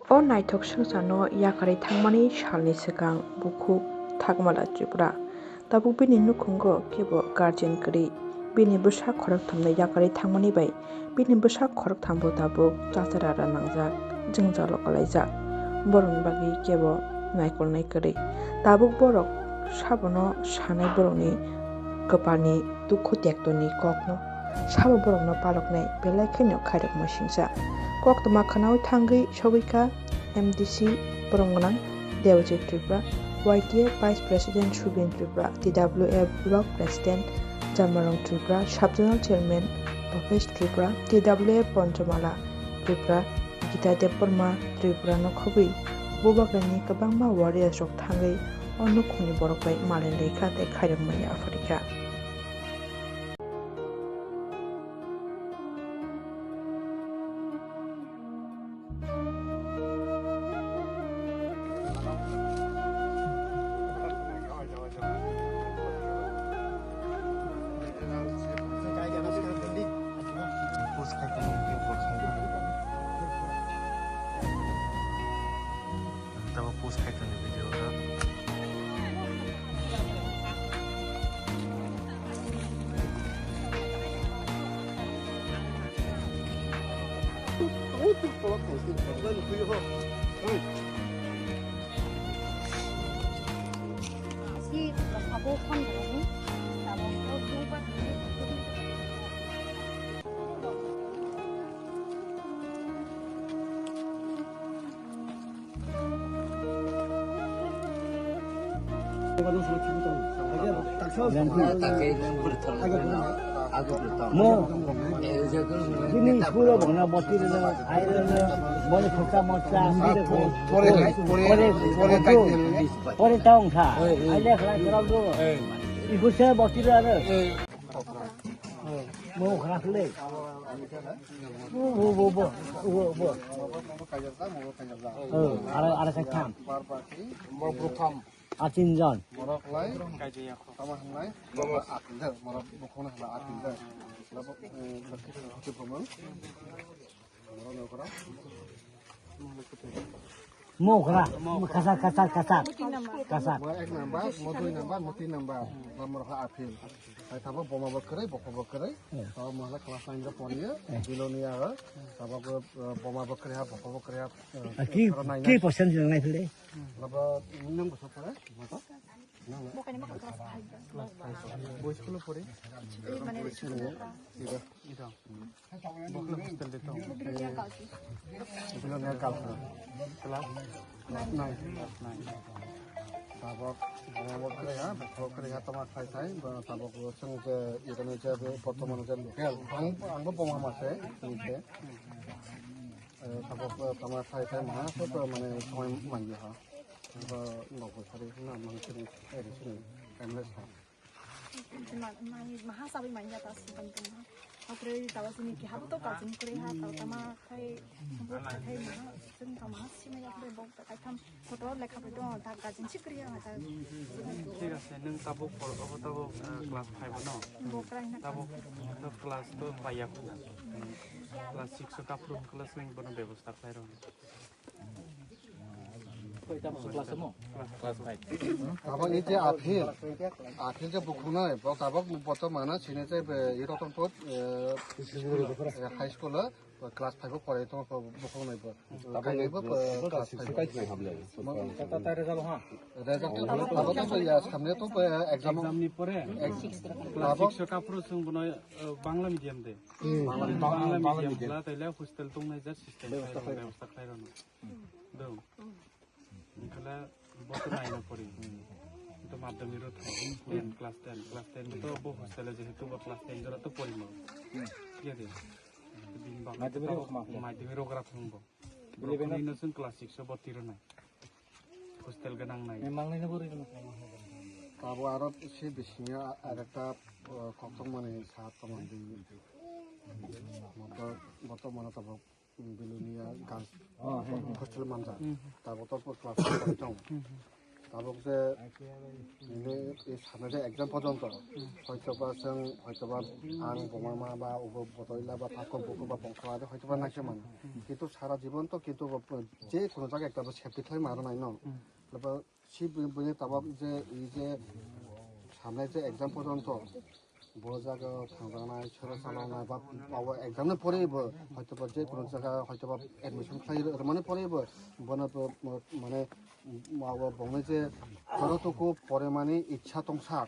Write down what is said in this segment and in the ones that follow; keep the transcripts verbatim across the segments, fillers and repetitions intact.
O naithok swngcharno yakarwi thangmani salni swkang bukhuk Thakmala Tripura. Tabuk bini nukhungo kebo guardian kwrwi. Bini bwsa khorokthamno yakarwi thangmani bai bini bwsa khoroktham bo tabuk chachara ra nangjak, jwngjalo kwlaijak. Borokni bagwi kebo naikolnai kwrwi. Tabuk borok sabono sanai borokni kwpalni dukhu tektoni kokno. Sabo borokno paloknai belai kheno khairokma singsa. Koktwma khwnaui thangwi sogwi kha M D C borok gwnang Debojit Tripura, Y T A Vice President Subin Tripura, T W F Block President Jamarong Tripura, Sub Zonal Chairman Bhabesh Tripura, T W F Panchmala Tripura, Gita Debbarma Tripura no khobwi bubagrani kwbangma warriors rok thangwi o nukhungni borok bai malai lai kha tei khairokma yapharwi kha. Tabo post khai toni video o. Mo, bini school o bwkhwna boti rwna, ai rwna, boni khorcha morcha, pore, pore, pore, pore, pore, pore ta wngkha. Ai lekha lai kwrwng do. Iku se boti rwna. Mo khna khle. Bo, bo, bo, bo, bo. Aro, aro kaitam. Mo bwtham. Ar tinjon. Borok lai. Tama hwnlai. Borok atin der. Borok bukhuna hwnla atin der. Labo, eh, Borok nokra. Mokra, kasar, kasar, kasar. Kasar. Mo ek number, mo dui number, mo tin number. Number ha apil. Hai thabo boma bo kwrwi, bokho bo kwrwi. Thabo mo hala class nine ga poriyo. Biloni aro. Thabo ko, eh, boma bo kwrwi ha, bokho bo kwrwi ha. Eh, Ki, thoro nine ki na. Percent jeng nai phile? Labo nung bo sokore, mo to? Boys school pori? Ida. Bokhle hostel de tong. Bokhle hostel de tong. Bokhle hostel de tong. Class nine. Class nine. Tabok, tabok kre ha, tabok kre ha tama khai khai, ba tabok seng je, ikan je, bortoman je local. Ang, ang bo boma mase, ni se. Eh, tabok, tama khai khai ma, so to mane somoi mangya ha. Ba nokbo sari na mang sini, eh, sini, M L A sa. Maha sabi manya ta si bang tong ha. Akre tawa sini ki habu to ka sini kore ha, tawa tama khai, habu khai khai maha, sini tama ha sima ya kore bok ta kai tham photo lekha photo ta ka sini sikri ha ta. Thik ase, nwng tabuk por, obo tabuk, eh, class five no? Bok rai na. Tabuk to class to paiya ko. Class six o kaphru class nwng bono bebosta khlai rw. Abo ni je aphil, aphil je bukhunai, bo tabok bortomana sini je be, i Ratanpur, eh, high school o, class five o porai tongo, bukhunai bo. Abo ni bo, eh, class five o. Result to, abo to ya, samne to, eh, exam. Exam ni pore. Class six o kaphru chwng bono, eh, Bangla medium de. Bangla medium. Bla taile hostel tongnai ja system bebosta khlai rwno. Dong. Wngkhala bo to nine o pori. To madhyamik ro thang, ten, class ten, class ten to bo hostel o jehetu bo class ten jora to porimo. Iya de. Bini bagwi madhyamik to ro ma phai. Madhyamik ro gra phang bo. Eleven. Bini no sung class six o bo tiro nai. Hostel gwnang nai. Memang nai bo ri. Abo aro se bisingo arekta, uh, koktong mani sa tomon di. Motor, motor mana tabok. Belonia girls hostel manja. Tabok to class five tong. Tabuk je nini e sana je exam porjonto hoitoba chwng hoitoba ang buma ma ba ubo botoila ba pako buku ba bongkha ba hoitoba naikhe mano. Kintu sara jibon to kintu bo je kono jaga ekta bo safety khlai ma rwnai no. Labo si bini tabuk je e je sana je exam porjonto bo jaga thangjaknai, sero chaloknai, ba, ba, exam ni porebo, hoitoba je kono jaga, hoitoba admission khlai rwmani porebo, bono bo, mo-, mane, ma, bo, bongni je, jototuku poremani ichha tongsa,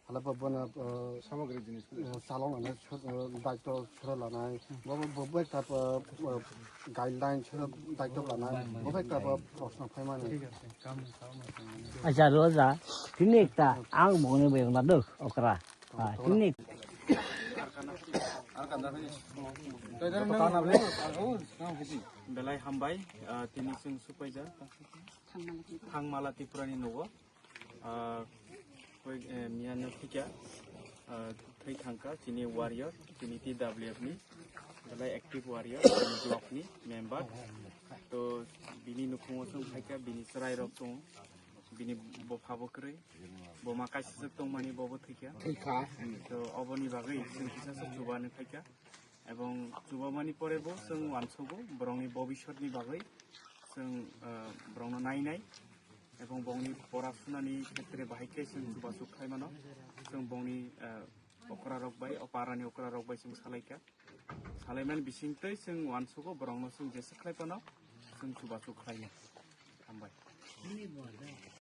hala bo bono, eh, samagri jinis, eh, chaloknani, eh, daityo sero lanai, bo, bo, bo, bo ekta, eh, guideline sero daityo lanai, bo ekta, eh, proshno phaimani. Acha, roja, tini ekta, ang bongni bayang nadok, okra. Ah, tini. Belai hambai, ah, tini chwng supaijak. Thangmala Tripurani nogo. Ah, koi, eh, miyano thikya, ah, thwi thangkha, chini warrior, chini T W F ni, belai active warrior, chini block ni member. To, bini nukhungo chwng phaikha, bini chwrairok tongo, bini bopha bo kwrwi. Bo ma kaisa swk tongmani bobo thwikha. Thwikha. To oboni bagwi chwng kisa se chubani phaikha. Ebong chubamani pore bo chwng uansugo borokni bobiswtni bagwi chwng, ah, borokno nainai. Ebong bongni pora sunani khetre bahai khe chwng chubachu khlai mano. Chwng bongni, ah, okra rok bai, o parani okra rok bai chwng salaikha. Salaimani bisingtwi chwng uansugo borokno chwng jesa khlai phano chwng chubachu khlainai. Hambai.